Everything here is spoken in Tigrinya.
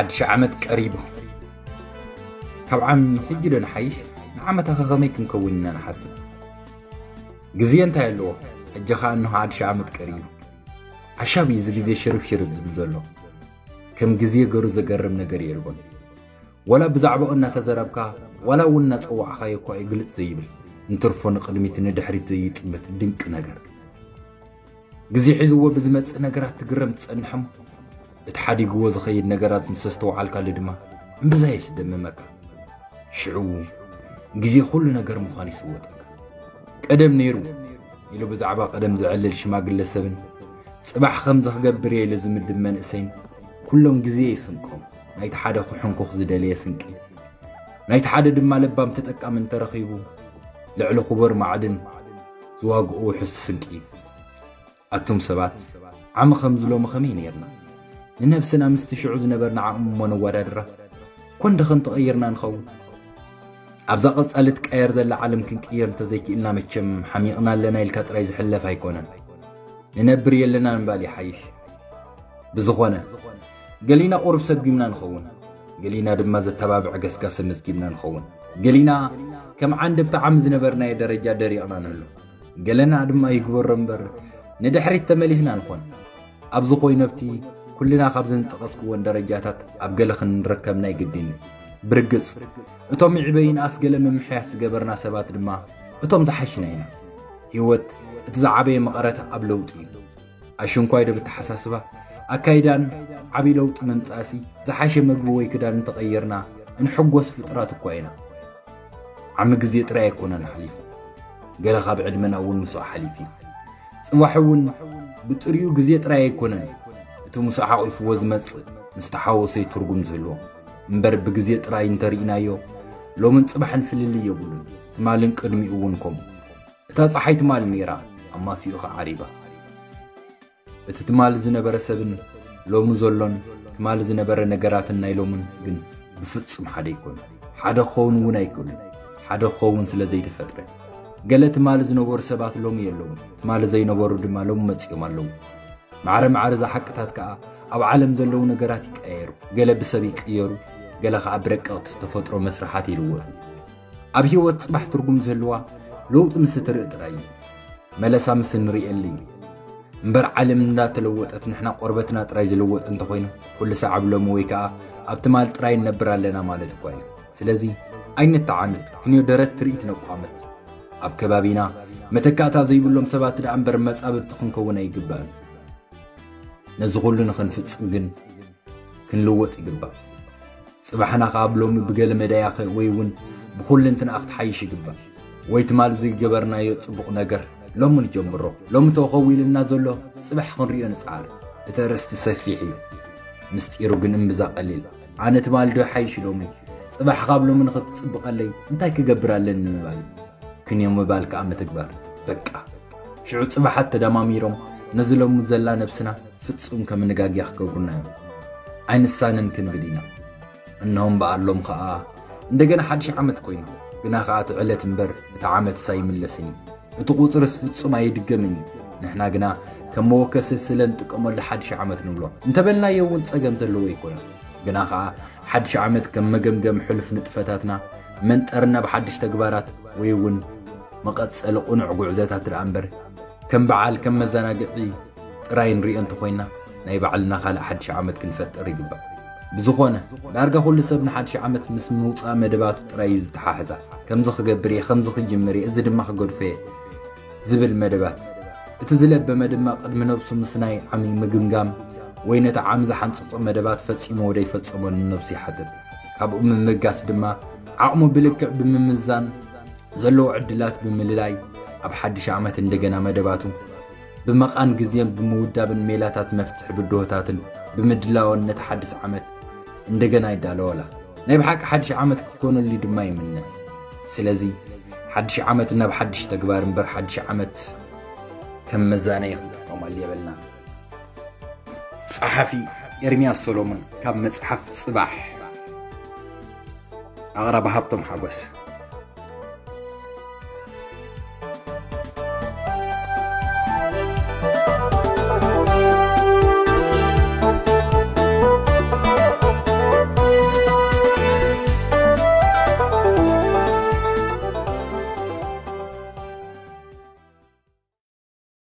ሓድሽ ዓመት ቀሪቡ። ካብ ዓሚ ሕጂ ዶ ንሓይሽ? ንዓመታ ከ ከመይ ክንከውን ኢና ንሓስብ? ግዜ እንታይ ኣለዎ? ሕጂ ኸኣ እንሆ ሓድሽ ዓመት ቀሪቡ። ዓሻብ እዩ እዚ ግዜ ሽርብ ሽርብ ዝብል ዘሎ። ከም ግዜ ገሩ ዘገርም ነገር የልቦን። ዋላ ብዛዕባኡ እናተዘረብካ፣ ዋላ እውን እናጸዋዕካዮ እኳ እዩ ግልጽ ዘይብል፣ እንትርፎ ንቕድሚት ንድሕሪት ዘይጥምት ድንቂ ነገር። ግዜ ሒዝዎ ብዝመጽእ ነገራት ትግረም ትጸንሕ እሞ፣ እቲ ሓዲግዎ ዝኸይድ ነገራት ምስ ኣስተውዓልካሉ ድማ እምብዛ የስደምመካ። ሽዑ ግዜ ኩሉ ነገር ምዃኑ ይስወጠካ። ቀደም ነይሩ ኢሉ ብዛዕባ ቀደም ዘዕልል ሽማግለ ሰብን ጽባሕ ከምዚ ክገብር እየ ኢሉ ዝምድብ መንእሰይን ኩሎም ግዜ ይስንቆም። ናይቲ ሓደ ክሕንኩኽ ዝደለየ ስንቂ፣ ናይቲ ሓደ ድማ ለባም ተጠቃሚ እንተረኺቡ ልዕሊ ክቡር ማዕድን ዝዋግኡ ውሑስ ስንቂ። ኣቱም ሰባት፣ ዓሚ ከምዚ ሎሚ ከመይ ነይርና? ንነብስና ምስቲ ሽዑ ዝነበርና ዓቕሚ እሞ ነወዳድራ? ኮን ደኸን ተቐይርና ንኸውን? ኣብዛ ቀጻሊ ትቀየር ዘላ ዓለም ክንቅየር እንተዘይክኢልና መቸም ሓሚቕና ኣለና ኢልካ ጥራይ ዝሕለፍ ኣይኮነን። ንነብር የለና ምባል ይሓይሽ። ብዝኾነ፣ ገሊና ቁሩብ ሰጊምና ንኸውን፣ ገሊና ድማ ዘተባብዕ ገስጋስ መዝጊብና ንኸውን። ገሊና ከም ዓንደብቲ ዓሚ ዝነበርናዮ ደረጃ ደሪቕና ንህሉ። ገለና ድማ ይግበሮ እምበር ንድሕሪት ተመሊስና ንኾን። ኣብዚ ኮይኖ ኣብቲ ኩልና ካብ ዘንጠቐስክወን ደረጃታት ኣብ ገለ ክንረከብ ናይ ግድን እዩ። ብርግጽ፣ እቶም ይዕበ ይንኣስ ገለ ምምሕያሽ ዝገበርና ሰባት ድማ እቶም ዝሓሽና ኢና። ህይወት እቲ ዝዓበየ መቐረት ኣብ ለውጢ እዩ። ኣሽንኳይ ዶ ብተሓሳስባ፣ ኣካይዳን ዓብዪ ለውጢ ምምጻእሲ ዝሓሸ መግቢ ወይ ክዳን እንተቐየርና እንሕጎስ ፍጡራት እኳ ኢና። ዓሚ ግዜ ጥራይ ኣይኮነን ሓሊፉ፣ ገለ ካብ ዕድመና እውን ምስኡ ሓሊፉ እዩ። ጽባሕ እውን ብጥሪኡ ግዜ ጥራይ ኣይኮነን፣ እቲ ምስኡ ሓቒፍዎ ዝመጽእ ምስ ተሓወሶ እዩ ትርጉም ዝህልዎ። እምበር ብግዜ ጥራይ እንተርኢናዮ፣ ሎምን ጽባሕን ፍልልይ የብሉን። ትማልን ቅድሚኡ እውን ከምኡ። እታ ጸሓይ ትማል ነይራ፣ ኣማሲኡ ኸዓ ዓሪባ። እቲ ትማል ዝነበረ ሰብን ሎሚ ዘሎን ትማል ዝነበረ ነገራትን ናይ ሎምን ግን ብፍጹም ሓደ ኣይኮኑን። ሓደ ክኸውን እውን ኣይክእሉን። ሓደ ክኸውን ስለ ዘይተፈጥረ። ገለ ትማል ዝነበሩ ሰባት ሎሚ የለውን። ትማል ዘይነበሩ ድማ ሎሚ መጺኦም ኣለዉ። ማዕረ ማዕረ እዛ ሓቅታት ከኣ ኣብ ዓለም ዘለዉ ነገራት ይቀያየሩ። ገለ ብሰብ ይቅየሩ፣ ገለ ከኣ ብረቀቕቲ ተፈጥሮ መስርሓት ይልወጡ። ኣብ ህይወት ጽባሕ ትርጉም ዝህልዋ ለውጢ ምስ እትርኢ ጥራይ እዩ። መለሳ ምስ እንርእየሉ እዩ። እምበር ዓለም እንዳተለወጠት ንሕና ቆርበትና ጥራይ ዝልወጥ እንተኾይኑ፣ ኩሉ ሳዕ ኣብ ሎሚ ወይ ከኣ ኣብ ትማል ጥራይ ንነብር ኣለና ማለት እኳ እዩ። ስለዚ ኣይንተዓነድ፣ ክንዮ ደረት ትርኢት ነቋምት። ኣብ ከባቢና መተካእታ ዘይብሎም ሰባት ደኣ እምበር መጻብብቲ ክንከውን ኣይግባእን። ነዚ ኩሉ ንኽንፍጽም ግን ክንልወጥ ይግባእ። ጽባሕና ከኣ ኣብ ሎሚ ብገለ መዳያ ከ-፣ ወይ እውን ብኹልንትናኣ ክትሓይሽ ይግባእ። ወይ ትማል ዝገበርናዮ ጽቡቕ ነገር ሎሚ ንጀምሮ። ሎሚ ተኸው ኢልና ዘሎ ጽባሕ ክንሪኦ ንጽዓር። እቲ ኣርእስቲ ሰፊሕ እዩ። ምስጢሩ ግን እምብዛ ቀሊል። ኣነ ትማል ዶ ይሓይሽ ሎሚ? ጽባሕ ካብ ሎሚ ንኽትጽብቐለይ እንታይ ክገብር ኣለኒ ምባል እዩ። ክንዮ ምባል ከኣ ምትግባር። በቃ። ሽዑ ጽባሓት ተደማሚሮም ነዚ ሎሚ ዘላ ነብስና ፍጹም ከም ንጋግያ ክገብሩና እዮም። ኣይንሳነን ክንብል ኢና። እነሆ እምበኣር ሎም ከኣ እንደገና ሓድሽ ዓመት ኮይኑ፣ ግና ከኣ እቲ ዕለት እምበር እቲ ዓመትስ ኣይምለስን እዩ። እቲ ቁጽርስ ፍጹም ኣይድገምን እዩ። ንሕና ግና ከም መወከሲ ስለ እንጥቀመሉ ሓድሽ ዓመት ንብሎ። እንተበልናዮ እውን ጸገም ዘለዎ ኣይኮነን። ግና ከኣ ሓድሽ ዓመት ከም መገምገም ሕሉፍ ንጥፈታትና፣ መንጠርና ብሓድሽ ተግባራት ወይ እውን መቐጸሊ ቅኑዕ ጉዕዞታት ደኣ እምበር፣ ከም በዓል፣ ከም መዘናግዒ ጥራይ ንሪኦ እንተኾይና፣ ናይ ባዕልና ካልእ ሓድሽ ዓመት ክንፈጥር ይግባእ። ብዝኾነ፣ ዳርጋ ኩሉ ሰብ ንሓድሽ ዓመት ምስ ምውጻእ መደባቱ ጥራይ እዩ ዝተሓሕዛ። ከምዚ ክገብር እየ፣ ከምዚ ክጅምር እየ፣ እዚ ድማ ክገድፎ እየ ዝብል መደባት። እቲ ዝለበመ ድማ ቅድሚ ነብሱ ምስ ናይ ዓሚ ምግምጋም ወይ ነቲ ዓሚ ዝሓንጸጾ መደባት ፈጺሞ ወደይ ፈጸሞ ንነብሱ ይሓትት። ካብኡ ምምጋስ ድማ ዓቕሙ ብልክዕ ብምምዛን ዘለዉ ዕድላት ብምልላይ ኣብ ሓድሽ ዓመት እንደገና መደባቱ ብመቓን ግዜን ብምውዳብን ሜላታት መፍትሒ ብድሆታትን ብምድላውን ነቲ ሓድሽ ዓመት እንደገና ይዳለወላ። ናይ ብሓቂ ሓድሽ ዓመት ክትኮነሉ ድማ ይምነ። ስለዚ ሓድሽ ዓመት ናብ ሓድሽ ተግባር እምበር ሓድሽ ዓመት ከም መዛነዪ ክንጥቀመሉ የብልና። ጸሓፊ ኤርምያስ ሰሎሞን ካብ መጽሓፍ ጽባሕ። ኣቕራቢ ሃብቶም ሓጎስ።